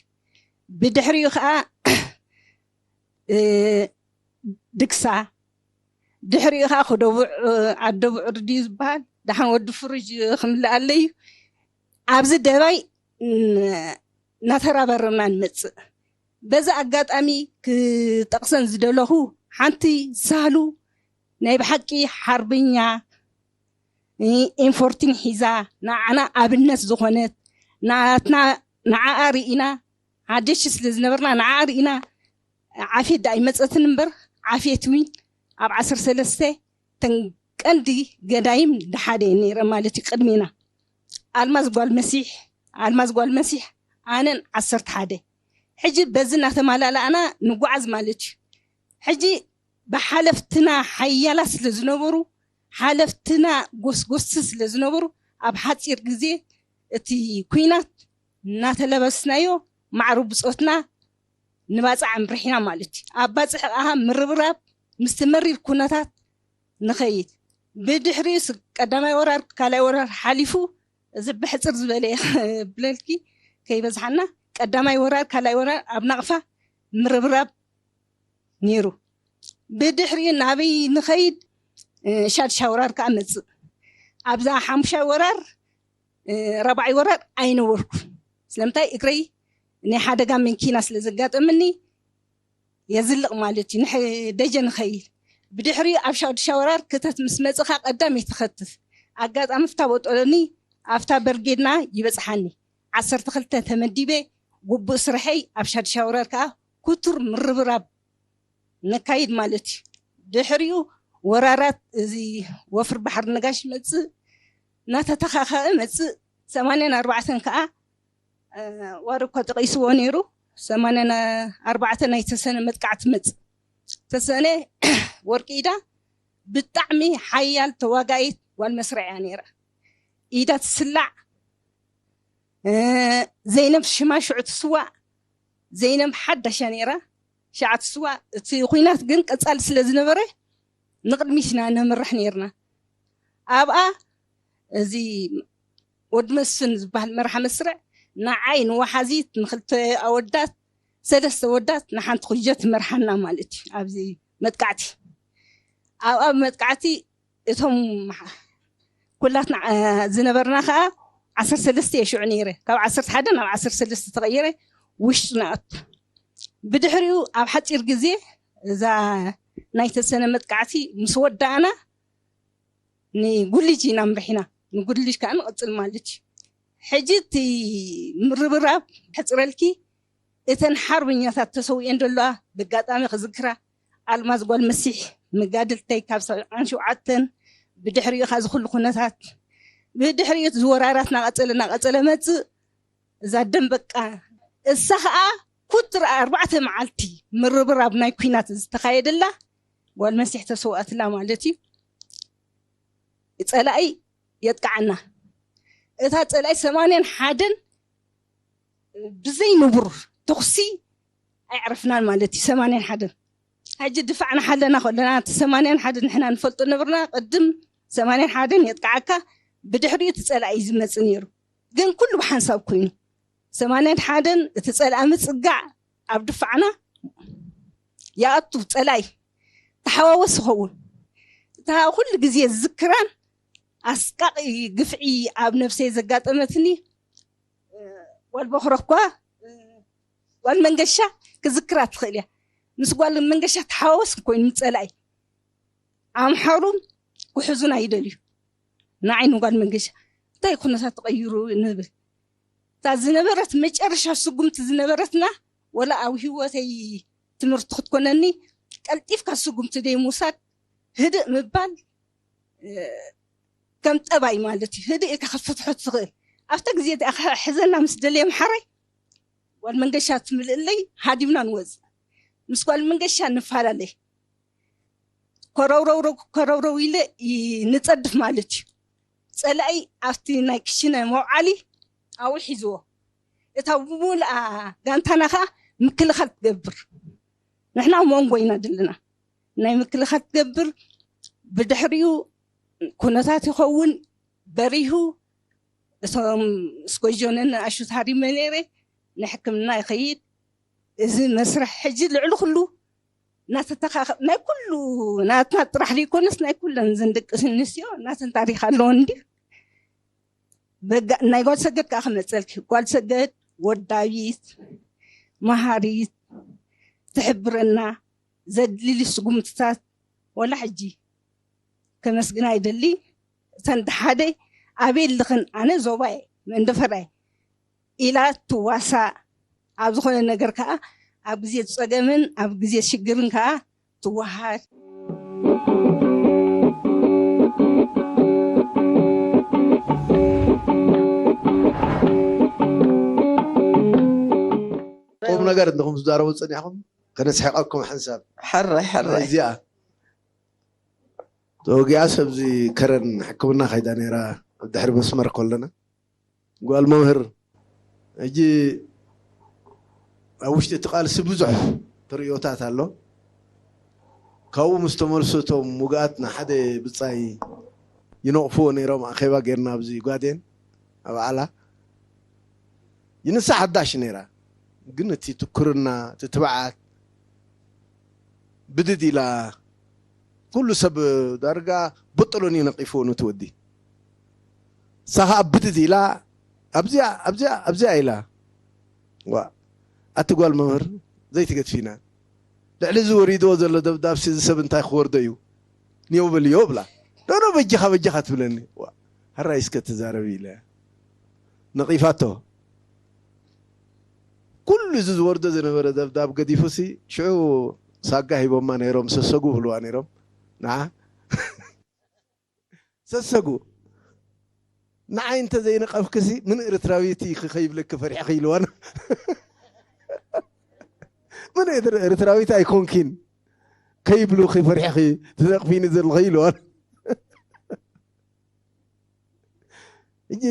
ብድሕሪኡ ከኣ፣ እ፣ ድግሳ፣ ድሕሪኡ ከኣ ክደቡዕ፣ እ፣ ኣደቡዕ ድዩ ዝበሃል? ደሓን ወዲ ፍሩጅ ክምልኣለይ እዩ። ኣብዚ ደባይ፣ ን-፣ እናተራባረብና ንመጽእ። በዚ ኣጋጣሚ ክጠቕሰን ዝደለኹ፣ ሓንቲ ሳህሉ ናይ ብሓቂ ሓርበኛ፣ እ፣ ኤም ፎርቲን ሒዛ፣ ንዓና ኣብነት ዝኾነት፣ ናትና፣ ንዓኣ ርኢና፣ ሓደሽቲ ስለ ዝነበርና፣ ንዓኣ ርኢና፣ ዓፍየት ደኣ ኣይመጸትን እምበር፣ ዓፍየት እውን ኣብ ዓሰርተ ሰለስተ ተን ቀንዲ ገዳይም ደሓደ እየን ነይረን ማለት እዩ። ቅድሜና ኣልማዝ ጓል መሲሕ፣ ኣልማዝ ጓል መሲሕ፣ ኣነን ዓሰርተ ሓደ። ሕጂ በዚ እናተማላላእና ንጓዓዝ ማለት እዩ። ሕጂ ብሓለፍትና ሓያላት ስለ ዝነበሩ፣ ሓለፍትና ጎስጎስቲ ስለ ዝነበሩ፣ ኣብ ሓጺር ግዜ እቲ ኲናት እናተለበስናዮ ማዕረ ብጾትና ንባጽዕ ኣምሪሕና ማለት እዩ። ኣብ ባጽዕ ከኣ ምርብራብ ምስቲ መሪር ኩነታት ንኸይድ። ብድሕሪኡስ ቀዳማይ ወራር፣ ካልኣይ ወራር ሓሊፉ፣ እዚ ብሕጽር ዝበለ እየ ክብለልኪ ከይበዝሓና፣ ቀዳማይ ወራር፣ ካልኣይ ወራር ኣብ ናቕፋ ምርብራብ ነይሩ። ብድሕሪኡ ናበይ ንኸይድ? እ፣ ሻድሻይ ወራር ከኣ መጽእ። ኣብዛ ሓሙሻይ ወራር፣ እ፣ ራብዓይ ወራር ኣይነበርኩ። ስለምንታይ? እግረይ ናይ ሓደጋ መኪና ስለ ዘጋጠመኒ የዝልቕ ማለት እዩ። ንሕ-፣ ደጀን ንኸይድ። ብድሕሪኡ ኣብ ሻድሻይ ወራር ክተት ምስ መጽኻ ቀዳም ይትኸትፍ። ኣጋጣሚ ፍታ ቦጦሎኒ ኣብታ በርጌድና ይበጽሓኒ። ዓሰርተ ክልተ ተመዲበ፣ ግቡእ ስርሐይ ኣብ ሻድሻይ ወራር ከኣ ክቱር ምርብራብ ነካይድ ማለት እዩ። ድሕሪኡ ወራራት እዚ ወፍሪ ባሕሪ ነጋሽ ይመጽእ፣ እናተተኻኸአ መጽእ። ሰማንያን ኣርባዕተን ከኣ፣ እ፣ ዋሪ እኳ ጠቒስዎ ነይሩ። ሰማንያን ኣርባዕተን ናይ ተሰነ መጥቃዕቲ መጽእ። ተሰነ ወርቂ ኢዳ ብጣዕሚ ሓያል ተዋጋኢት ጓል መስርዕ እያ ነይራ። ኢዳ ትስላዕ፣ እ፣ ዘይነብ ሽማ ሽዑ ትስዋእ። ዘይነብ ሓዳሽ እያ ነይራ፣ ሽዓ ትስዋእ። እቲ ኹናት ግን ቀጻሊ ስለ ዝነበረ ንቕድሚት ኢና ነምርሕ ነይርና። ኣብኣ እዚ ወዲ መስፍን ዝበሃል መርሓ መስርዕ ንዓይ ንወሓዚት ንኽልተ ኣወዳት፣ ሰለስተ ኣወዳት ንሓንቲ ኩጀት መርሓና ማለት እዩ። ኣብዚ መጥቃዕቲ፣ ኣብኣ መጥቃዕቲ እቶም ኩላትና፣ እ፣ ዝነበርና ከኣ ዓሰርተ ሰለስተ እየ ሽዑ ነይረ። ካብ ዓሰርተ ሓደ ናብ ዓሰርተ ሰለስተ ተቐይረ ውሽጢ ንኣቱ። ብድሕሪኡ ኣብ ሓጺር ግዜ እዛ ናይ ተሰነ መጥቃዕቲ ምስ ወዳእና ንጉልጅ ኢና ኣምሪሕና። ንጉልጅ ከኣ ንቕጽል ማለት እዩ። ሕጂ እቲ ምርብራብ ሕጽረልኪ፣ እተን ሓርበኛታት ተሰዊኤን ዘለዋ ብኣጋጣሚ ክዝክራ፣ ኣልማዝ ጓል መሲሕ መጋድልተይ ካብ ሰብዓን ሸውዓተን፣ ብድሕሪኡ ከኣ እዚ ኩሉ ኩነታት፣ ብድሕሪኡ እቲ ዝወራራት እናቐጸለ እናቐጸለ መጽእ፣ እዛ ደም በቃ እሳ ከኣ ኩትር ኣርባዕተ መዓልቲ ምርብራብ ናይ ኲናት ዝተኻየደላ ጓል መሲሕ ተሰውኣትላ ማለት እዩ። ጸላኢ የጥቅዓና። እታ ጸላኢ ሰማንያን ሓደን ብዘይ ንቡር ተኹሲ ኣይዕረፍናን ማለት እዩ። ሰማንያን ሓደን ሕጂ ድፋዕ ንሓለና ከለና፣ እቲ ሰማንያን ሓደን ንሕና ንፈልጦ ነበርና። ቅድም ሰማንያን ሓደን የጥቅዓካ፣ ብድሕሪኡ እቲ ጸላኢ እዩ ዝመጽእ ነይሩ። ግን ኩሉ ብሓንሳብ ኮይኑ ሰማንያን ሓደን እቲ ጸልኣ ምጽጋዕ ኣብ ድፋዕና ይኣቱ። ጸላኢ ተሓዋወስ ይኸውን። እታ ኩሉ ግዜ ዝዝክራን ኣስቃቒ ግፍዒ ኣብ ነብሰይ ዘጋጠመትኒ ጓል በኹረ እኳ ጓል መንገሻ ክዝክራ ትኽእል እያ። ምስ ጓል መንገሻ ተሓዋወስ ኮይኑ ጸላኢ ኣምሓሩ ክሕዙና ይደልዩ። ንዓይ ንጓል መንገሻ እንታይ ኩነታት ተቐይሩ ንብል። እታ ዝነበረት መጨረሻ ስጉምቲ ዝነበረትና ወላ ኣብ ህይወተይ ትምህርቲ ክትኮነኒ ቀልጢፍካ ስጉምቲ ደይ ምውሳድ ህድእ ምባል ከም ጠባይ ማለት እዩ። ህድእ ኢልካ ክትፍትሖ ትኽእል ኣብታ ግዜ እቲኣ ክሕዘና ምስ ደለየ ምሓራይ ጓል መንገሻ ትምልእለይ ሃዲምና ንወፅእ ምስ ጓል መንገሻ ንፈላለይ ኮረውረውረው ኮረውረው ኢለ ንፀድፍ ማለት እዩ። ፀላኢ ኣብቲ ናይ ክሽነ መውዓሊ ኣብኡ ሒዝዎ እታ ብሙሉኣ ጋንታና ከዓ ምክልኻል ትገብር። ንሕና ሞንጎ ኢና ዘለና ናይ ምክልኻል ትገብር። ብድሕሪኡ ኩነታት ይኸውን በሪሁ እቶም ስኮጆንን ኣሹት ሃሪመ ነይረ ንሕክምና ይኸይድ። እዚ መስርሕ ሕጂ ልዕሊ ኩሉ እናተተኻኸ ናይ ኩሉ ናትና ጥራሕ ዘይኮነስ ናይ ኩለን ዘን ደቂ ኣንስትዮ ናተን ታሪክ ኣለዎ እንዲ ናይ ጓል ሰገድ ከዓ ክመፀልኪ ጓል ሰገድ ወዳቢት መሃሪት ትሕብረና ዘድልሊ ስጉምትታት ወላ ሕጂ ከመስግና ይደሊ። እተን ሓደ ኣበይ ኣለኽን ኣነ ዞባየ መንደፈራይ ኢላ ትዋሳእ ኣብ ዝኾነ ነገር ከዓ ኣብ ግዜ ፀገምን ኣብ ግዜ ሽግርን ከዓ ትወሃድ። ቁም ነገር እንዲኹም ትዛረቡ ፀኒሕኹም ከነስሕቀኩም ሓንሳብ ሕራይ ሕራይ እዚኣ ተወጊኣ ሰብዚ ከረን ሕክምና ከይዳ ነይራ ኣብ ድሕሪ መስመር ከለና ጓል መምህር ሕጂ ኣብ ውሽጢ እቲ ቃልሲ ብዙሕ ትርእዮታት ኣሎ። ካብኡ ምስ ተመልሱ እቶም ውግኣት ንሓደ ብጻይ ይነቕፍዎ ነይሮም። ኣኼባ ጌርና ኣብዚ ጓዴን ኣብ ዓላ ይንሳ ሓዳሽ ነይራ፣ ግን እቲ ትኩርና እቲ ትብዓት ብድድ ኢላ ኩሉ ሰብ ዳርጋ ብጥሉን እዩ ነቒፍዎ ነቲ ወዲ። ንሳ ኸዓ ብድድ ኢላ ኣብዚኣ ኣብዚኣ ኣብዚኣ ኢላ ዋ ኣቲ ጓል መምህር ዘይትገድፊና ልዕሊ እዚ ወሪድዎ ዘሎ ደብዳብሲ እዚ ሰብ እንታይ ክወርዶ እዩ ንየው በልዮ ብላ ዶዶ በጃኻ በጃኻ ትብለኒ ዋ ሕራይ እስከ ትዛረብ ኢለ ነቒፋቶ ኩሉ እዚ ዝወርዶ ዝነበረ ደብዳብ ገዲፉሲ ሽዑ ሳጋ ሂቦማ ነይሮም ሰሰጉ ብልዋ ነይሮም ንዓ ሰሰጉ ንዓይ እንተ ዘይነቐፍክሲ ምን ኤርትራዊት ኢኺ ከይብለኪ ፈሪሕኺ ኢልዋን ምን ኤርትራዊት ኣይኮንኪን ከይብሉኺ ፈሪሕኺ ትነቕፊኒ ዘለኺ ኢልዋን ሕጂ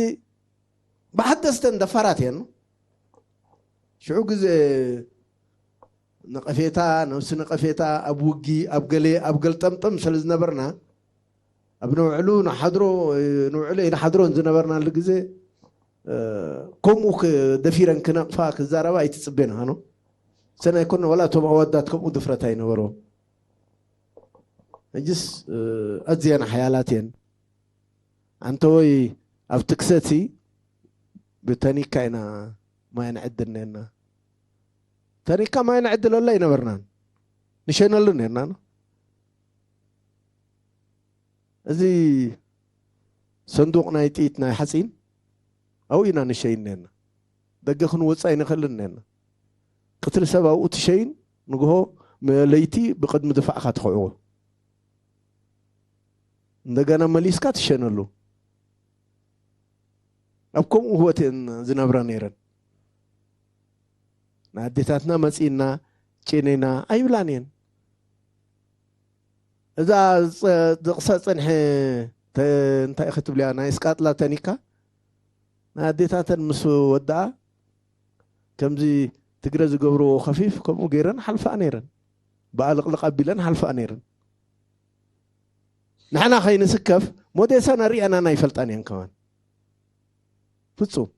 ብሓደስተን ደፋራት እየን ሽዑ ግዜ ነቐፌታ ነብሲ ነቐፌታ ኣብ ውጊ ኣብ ገሌ ኣብ ገልጠምጠም ስለ ዝነበርና ኣብ ንውዕሉ ንሓድሮ ንውዕሉ ኣይንሓድሮን ዝነበርናሉ ግዜ ከምኡ ደፊረን ክነቕፋ ክዛረባ ኣይትፅቤን ሃኖ ሰናይ ኮነ ወላ እቶም ኣወዳት ከምኡ ድፍረት ኣይነበርዎም ሕጅስ ኣዝየን ሓያላት እየን ኣንተ ወይ ኣብቲ ክሰቲ ብተኒካ ኢና ማይ ንዕድል ነርና ተኒካ ማይ ንዕድለሉ ኣይነበርናን ንሸነሉ ነርና እዚ ሰንዱቕ ናይ ጥይት ናይ ሓፂን ኣብኡ ኢና ንሸይን ነርና ደገ ክንወፅእ ኣይንኽእልን ነርና ቅትሪ ሰብ ኣብኡ ትሸይን ንግሆ ለይቲ ብቅድሚ ድፋዕካ ትኽዕዎ እንደገና መሊስካ ትሸነሉ ኣብ ከምኡ ህይወት እየን ዝነብራ ነይረን ንኣዴታትና መፂእና ጭኔና ኣይብላን እየን እዛ ዝቕሰ ፅንሐ እንታይ ክትብልያ ናይ ስቃጥላ ተኒካ ንኣዴታተን ምስ ወድኣ ከምዚ ትግረ ዝገብርዎ ከፊፍ ከምኡ ገይረን ሓልፋ ነይረን ብኣልቕልቕ ኣቢለን ሓልፋ ነይረን ንሕና ከይንስከፍ ሞዴሳና ሪኣናና ኣይፈልጣን እየን ከማን ፍጹም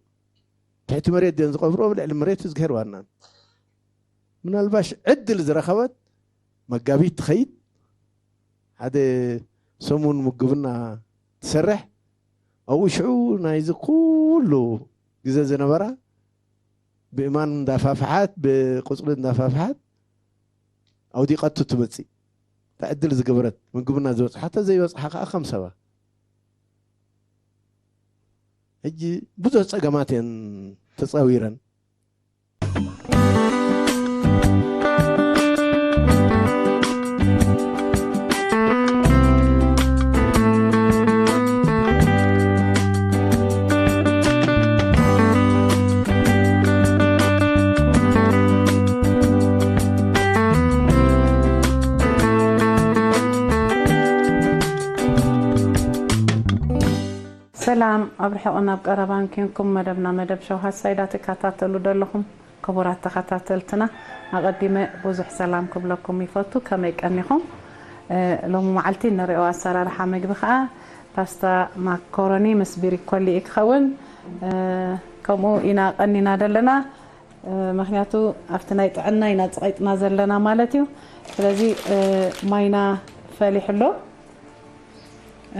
ትሕቲ መሬት ድየን ዝቐብርኦ? ኣብ ልዕሊ መሬት እግዚኣብሔር ዋናን። ምናልባሽ ዕድል ዝረኸበት መጋቢት ትኸይድ፣ ሓደ ሰሙን ምግብና ትሰርሕ። ኣብኡ ሽዑ ናይዚ ኩሉ ግዜ ዝነበራ ብእማን እንዳፋፍሓት፣ ብቁጽሊ እንዳፋፍሓት ኣውዲቐቱ ትመጽእ። እታ ዕድል ዝገበረት ምግብና ዝበጽሓ፣ እታ ዘይበጽሓ ከኣ ከም ሰባ። ሕጂ ብዙሕ ጸገማት እየን ተጻዊረን። ሰላም፣ ኣብ ርሑቕን ኣብ ቀረባን ኬንኩም መደብና መደብ ሸውሃት ሳይዳ ትከታተሉ ዘለኹም ክቡራት ተኸታተልትና፣ ኣቐዲመ ብዙሕ ሰላም ክብለኩም ይፈቱ። ከመይ ቀኒኹም? እ፣ ሎሚ መዓልቲ እንሪኦ ኣሰራርሓ ምግቢ ኸኣ ፓስታ ማኮሮኒ ምስ ብሪኮሊ እዩ ክኸውን። እ፣ ከምኡ ኢና ቀኒና ዘለና። እ፣ ምኽንያቱ ኣብቲ ናይ ጥዕና ኢና ጸቒጥና ዘለና ማለት እዩ። ስለዚ፣ እ፣ ማይና ፈሊሑ ኣሎ።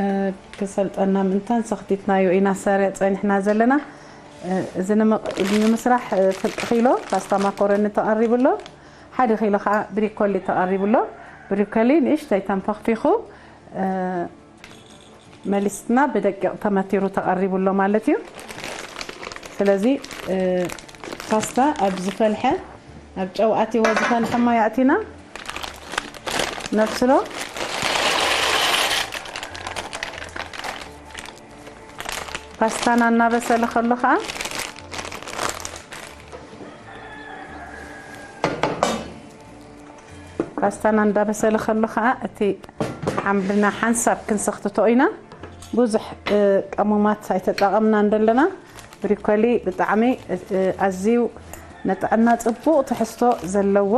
እ፣ ክሰልጠና ምእንታን ሰኽቲትናዮ ኢና ሰሪዕ ጸኒሕና ዘለና። እ፣ እዚ ንምቕ-፣ ንምስራሕ፣ እ፣ ፍርቂ ኪሎ ፓስታ ማኮረኒ ተቐሪቡ ኣሎ። ሓደ ኪሎ ኸዓ ብሪኮሊ ተቐሪቡ ኣሎ። ብሪኮሊ ንእሽተይ ተንፈኽፊኹ፣ እ፣ መሊስና ብደቂቕ ተመቲሩ ተቐሪቡ ኣሎ ማለት እዩ። ስለዚ፣ እ፣ ፓስታ ኣብ ዝፈልሐ፣ ኣብ ጨው ኣትይዎ ዝፈልሐ ማይ ኣእቲና ነብስሎ። ፓስታና እናበሰለ ከሎ ኸዓ፣ ፓስታና እንዳበሰለ ከሎ ኸዓ እቲ ሓምልና ሓንሳብ ክንሰኽትቶ ኢና። ብዙሕ፣ እ፣ ቀመማት ኣይተጠቐምናን ዘለና። ብሪኮሊ ብጣዕሚ፣ እ፣ ኣዝዩ ንጥዕና ጽቡቕ ትሕዝቶ ዘለዎ፣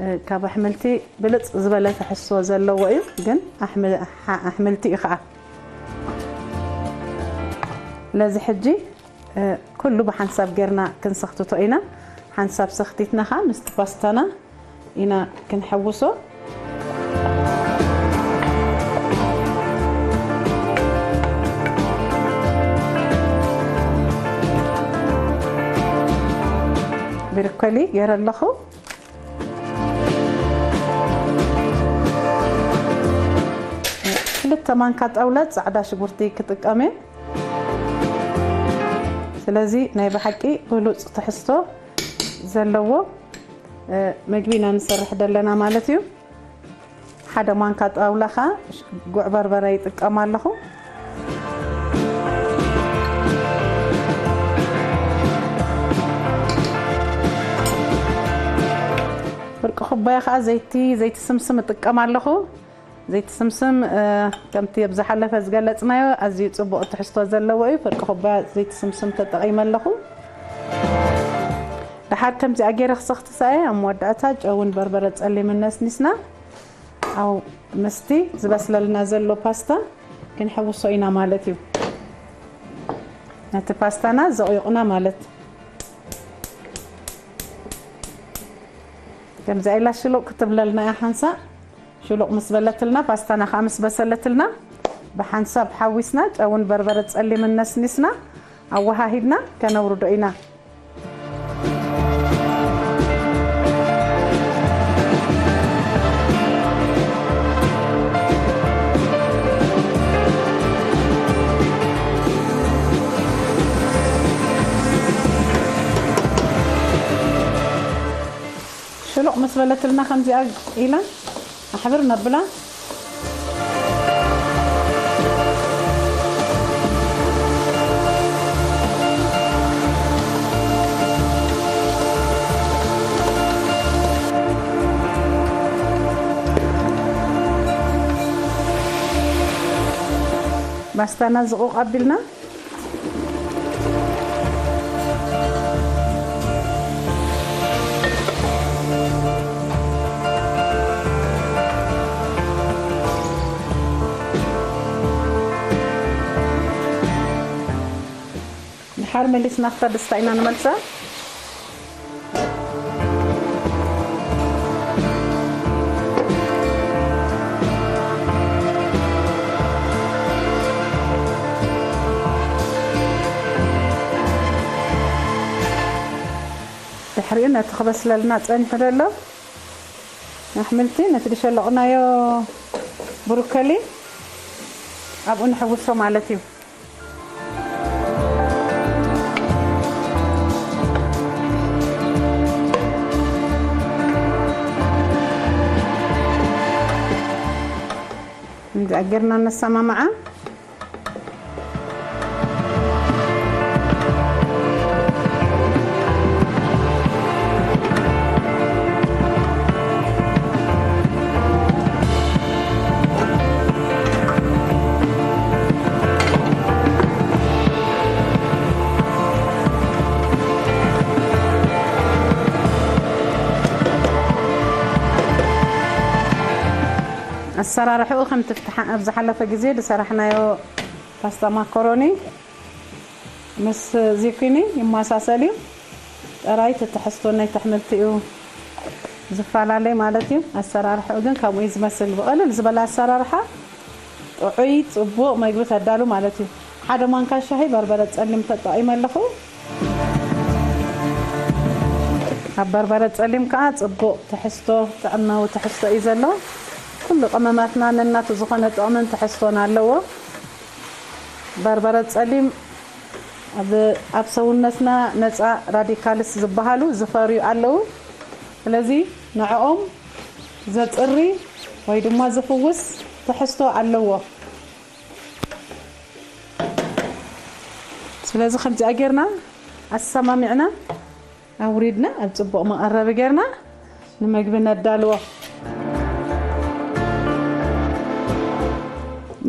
እ፣ ካብ ኣሕምልቲ ብልጽ ዝበለ ትሕዝቶ ዘለዎ እዩ። ግን ኣሕም-፣ ሓ-፣ ኣሕምልቲ እዩ ኸዓ። ስለዚ ሕጂ፣ እ፣ ኩሉ ብሓንሳብ ጌርና ክንሰኽትቶ ኢና። ሓንሳብ ሰኽቲትና ኸዓ ምስቲ ፓስታና ኢና ክንሕውሶ። ብሪኮሊ ገይረ ኣለኹ። ክልተ ማንካ ጣውላ ጻዕዳ ሽጉርቲ ክጥቀም እየ። ስለዚ ናይ ብሓቂ ብሉጽ ትሕዝቶ ዘለዎ፣ እ፣ ምግቢ ኢና ንሰርሕ ዘለና ማለት እዩ። ሓደ ማንካ ጣውላ ኸኣ ጉዕ በርበረ ይጥቀም ኣለኹ። ፍርቂ ኩባያ ኸኣ ዘይቲ፣ ዘይቲ ስምስም እጥቀም ኣለኹ። ዘይቲ ስምስም፣ እ፣ ከምቲ ኣብ ዝሓለፈ ዝገለጽናዮ ኣዝዩ ጽቡቕ ትሕዝቶ ዘለዎ እዩ። ፍርቂ ኩባያ ዘይቲ ስምስም ተጠቒመ ኣለኹ። ደሓር ከምዚኣ ገይረ ክሰኽትሳ እየ። ኣብ መወዳእታ ጨውን በርበረ ጸሊምን ነስኒስና፣ ኣብ ምስቲ ዝበስለልና ዘሎ ፓስታ ክንሕውሶ ኢና ማለት እዩ። ነቲ ፓስታና ዘቑዩቕና ማለት። ከምዚኣ ኢላ ሽሉቕ ክትብለልና እያ ሓንሳእ። ሽሉቕ ምስ በለትልና፣ ፓስታና ከዓ ምስ በሰለትልና፣ ብሓንሳብ ሓዊስና፣ ጨውን በርበረ ጸሊምን ነስኒስና፣ ኣወሃሂድና ከነውርዶ ኢና። ሽሉቕ ምስ በለትልና ከምዚኣ ኢላ ኣሕብር ነብላ። ፓስታና ዝቑቕ ኣቢልና። ድሓር መሊስና ኣብታ ድስታ ኢና ንመልሳ። ድሕሪኡ ነቲ ክበስለልና ጸኒሑ ዘሎ ኣሕምልቲ፣ ነቲ ዝሸለቕናዮ ብሩኮሊ ኣብኡ ንሕውሶ ማለት እዩ። እንዳ ጌርና ነሰማምዓ። ኣሰራርሕኡ ከም ትፍትሓ ኣብ ዝሓለፈ ግዜ ዝሰራሕናዮ ፓስታ ማኮሮኒ ምስ ዚኩኒ ይመሳሰል እዩ። ጥራይ እቲ ትሕዝቶ ናይ ኣሕምልቲ እዩ ዝፈላለ ማለት እዩ። ኣሰራርሕኡ ግን ከምኡ እዩ ዝመስል። ብቐልል ዝበለ ኣሰራርሓ ጥዑይ፣ ጽቡቕ መግቢ ተዳሉ ማለት እዩ። ሓደ ማንካ ሻሂ በርበረ ጸሊም ተጠቒመ ኣለኹ። ኣብ በርበረ ጸሊም ከኣ ጽቡቕ ትሕዝቶ፣ ጥዕናዊ ትሕዝቶ እዩ ዘሎ። ኩሉ ቀመማትና ነናቱ ዝኾነ ጥቕምን ትሕዝቶን ኣለዎ። በርበረ ጸሊም ኣብ፣ ኣብ ሰውነትና ነጻ ራዲካልስ ዝበሃሉ ዝፈርዩ ኣለዉ። ስለዚ ንዕኦም ዘጽሪ ወይ ድማ ዝፍውስ ትሕዝቶ ኣለዎ። ስለዚ ከምዚኣ ጌርና ኣሰማሚዕና ኣውሪድና ኣብ ጽቡቕ መቐረቢ ጌርና ንመግቢ ነዳልዎ።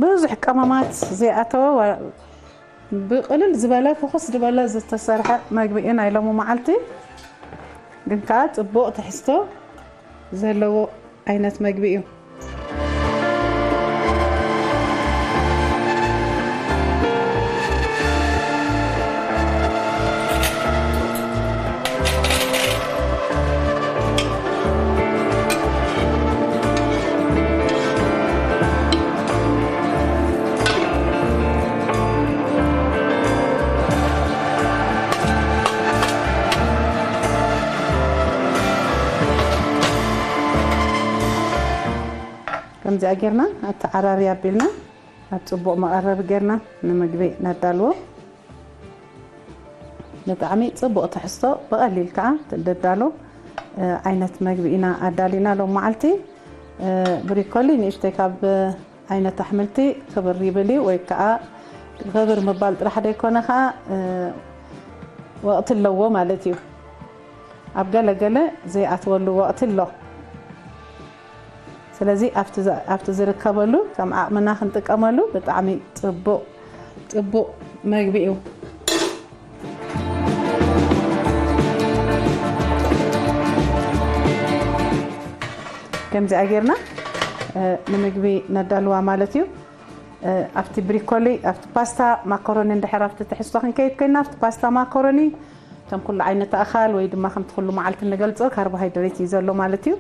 ብዙሕ ቀመማት ዘይኣተወ ዋ-፣ ብቕልል ዝበለ ፍኹስ ዝበለ ዝተሰርሐ መግቢ እዩ ናይ ሎሚ መዓልቲ። ግን ከኣ ጽቡቕ ትሕዝቶ ዘለዎ ዓይነት መግቢ እዩ። ከምዚኣ ጌርና ኣተዓራሪ ኣቢልና ኣብ ጽቡቕ መቐረቢ ጌርና ንምግቢ ነዳልዎ። ብጣዕሚ ጽቡቕ ትሕዝቶ ብቐሊል ከኣ ትደዳሎ፣ እ፣ ዓይነት መግቢ ኢና ኣዳሊና ሎም መዓልቲ። እ፣ ብሪኮሊ ንእሽተይ ካብ ዓይነት ኣሕምልቲ ክብር ይብል እዩ፣ ወይ ከኣ ክብር ምባል ጥራሕ ዘይኮነ ከኣ፣ እ፣ ወቕቲ ኣለዎ ማለት እዩ። ኣብ ገለ ገለ ዘይኣትወሉ ወቕቲ ኣሎ። ስለዚ ኣብቲ ዝ-፣ ኣብቲ ዝርከበሉ ከም ዓቕምና ክንጥቀመሉ ብጣዕሚ ጽቡቕ፣ ጽቡቕ መግቢ እዩ። ከምዚኣ ጌርና፣ እ፣ ንምግቢ ነዳልዋ ማለት እዩ። እ፣ ኣብቲ ብሪኮሊ፣ ኣብቲ ፓስታ ማኮሮኒ እንድሕር ኣብቲ ትሕዝቶ ክንከይድ ኮይና፣ ኣብቲ ፓስታ ማኮሮኒ ከም ኩሉ ዓይነት ኣእኻል ወይ ድማ ከምቲ ኩሉ መዓልቲ እንገልጾ ካርቦሃይድሬት እዩ ዘሎ ማለት እዩ።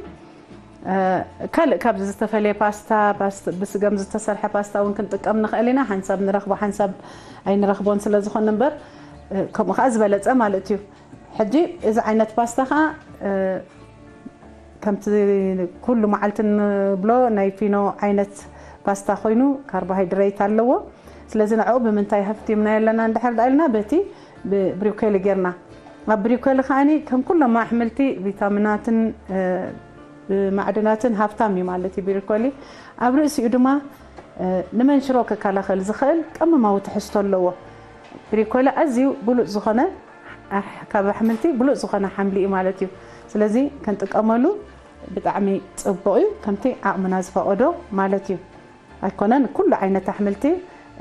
እ፣ ካልእ ካብዚ ዝተፈለየ ፓስታ፣ ፓስት-፣ ብስገም ዝተሰርሐ ፓስታ እውን ክንጥቀም ንኽእል ኢና። ሓንሳብ ንረኽቦ፣ ሓንሳብ ኣይንረኽቦን ስለ ዝኾነ እምበር፣ እ፣ ከምኡ ኸዓ ዝበለጸ ማለት እዩ። ሕጂ እዚ ዓይነት ፓስታ ኸዓ፣ እ፣ ከምቲ ኩሉ መዓልቲ እንብሎ ናይ ፊኖ ዓይነት ፓስታ ኮይኑ ካርቦሃይድሬት ኣለዎ። ስለዚ ንዕኡ ብምንታይ ሃፍቲምናዮ ኣለና እንድሕር ደኣ ኢልና በቲ ብ-፣ ብሪኮሊ ጌርና። ኣብ ብሪኮሊ ከኣኒ ከም ኩሎም ኣሕምልቲ ቪታሚናትን፣ እ፣ ብማዕድናትን ሃብታም እዩ ማለት እዩ ብሪኮሊ። ኣብ ርእሲኡ ድማ፣ እ፣ ንመንሽሮ ክከላኸል ዝኽእል ቀመማዊ ትሕዝቶ ኣለዎ። ብሪኮሊ ኣዝዩ ብሉጽ ዝኾነ ኣሕ-፣ ካብ ኣሕምልቲ ብሉጽ ዝኾነ ሓምሊ እዩ ማለት እዩ። ስለዚ ክንጥቀመሉ ብጣዕሚ ጽቡቕ እዩ፣ ከምቲ ዓቕምና ዝፈቐዶ ማለት እዩ። ኣይኮነን ኩሉ ዓይነት ኣሕምልቲ፣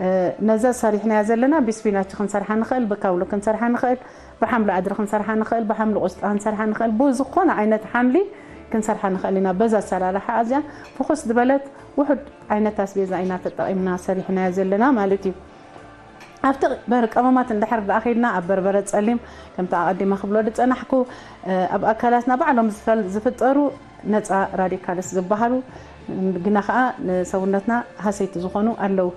እ፣ ነዛ ሰሪሕናያ ዘለና ብስፒናች ክንሰርሓ ንኽእል፣ ብካውሎ ክንሰርሓ ንኽእል፣ ብሓምሊ ኣድሪ ክንሰርሓ ንኽእል፣ ብሓምሊ ቁስጣ ክንሰርሓ ንኽእል፣ ብዝኾነ ዓይነት ሓምሊ ክንሰርሓ ንኽእል ኢና። በዛ ኣሰራርሓ ኣዝያ ፍኹስ ዝበለት ውሑድ ዓይነት ኣስቤዛ ኢና ተጠቒምና ሰሪሕናያ ዘለና ማለት እዩ። ኣብቲ በር ቀመማት እንድሕር ደኣ ከይድና ኣብ በርበረ ጸሊም ከምቲ ኣቐዲመ ክብሎ ዝጸናሕኩ ኣብ ኣካላትና ባዕሎም ዝፈል- ዝፍጠሩ ነፃ ራዲካልስ ዝበሃሉ ግና ከዓ ንሰውነትና ሃሰይቲ ዝኾኑ ኣለዉ።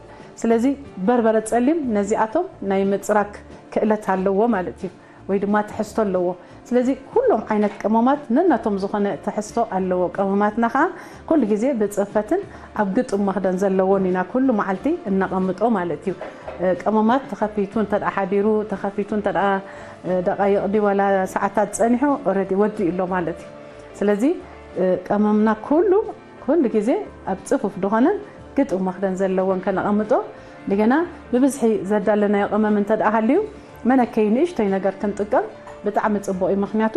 ስለዚ በርበረ ጸሊም ነዚኣቶም ናይ ምፅራግ ክእለት ኣለዎ ማለት እዩ፣ ወይ ድማ ትሕዝቶ ኣለዎ። ስለዚ ኩሎም ዓይነት ቀመማት ነናቶም ዝኾነ ትሕዝቶ ኣለዎ። ቀመማትና ከዓ ኩሉ ግዜ ብፅፈትን ኣብ ግጡም መኽደን ዘለዎን ኢና ኩሉ መዓልቲ እነቐምጦ ማለት እዩ። ቀመማት ተኸፊቱ እንተ ሓዲሩ፣ ተኸፊቱ እንተ ደቃይቕ ድዩ ዋላ ሰዓታት ጸኒሑ ኦረዲ ወዲኡ ኣሎ ማለት እዩ። ስለዚ ቀመምና ኩሉ ኩሉ ግዜ ኣብ ጽፉፍ ዝኾነን ግጡም መኽደን ዘለዎን ከነቐምጦ፣ እንደገና ብብዝሒ ዘዳለናዮ ቀመም እንተ ደኣ ሃልዩ መነከይ ንእሽቶይ ነገር ክንጥቀም ብጣዕሚ ጽቡቕ እዩ። ምኽንያቱ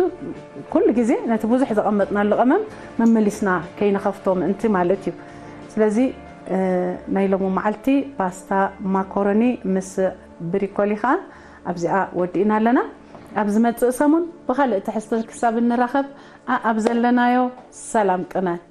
ኩሉ ግዜ ነቲ ብዙሕ ዘቐመጥናሉ ቀመም መመሊስና ከይንኸፍቶ ምእንቲ ማለት እዩ። ስለዚ ናይ ሎሚ መዓልቲ ፓስታ ማኮሮኒ ምስ ብሪኮሊ ኸኣ ኣብዚኣ ወዲእና ኣለና። ኣብ ዝመጽእ ሰሙን ብኻልእ ትሕዝቶ ክሳብ እንራኸብ ኣኣብ ዘለናዮ ሰላም ቅናት።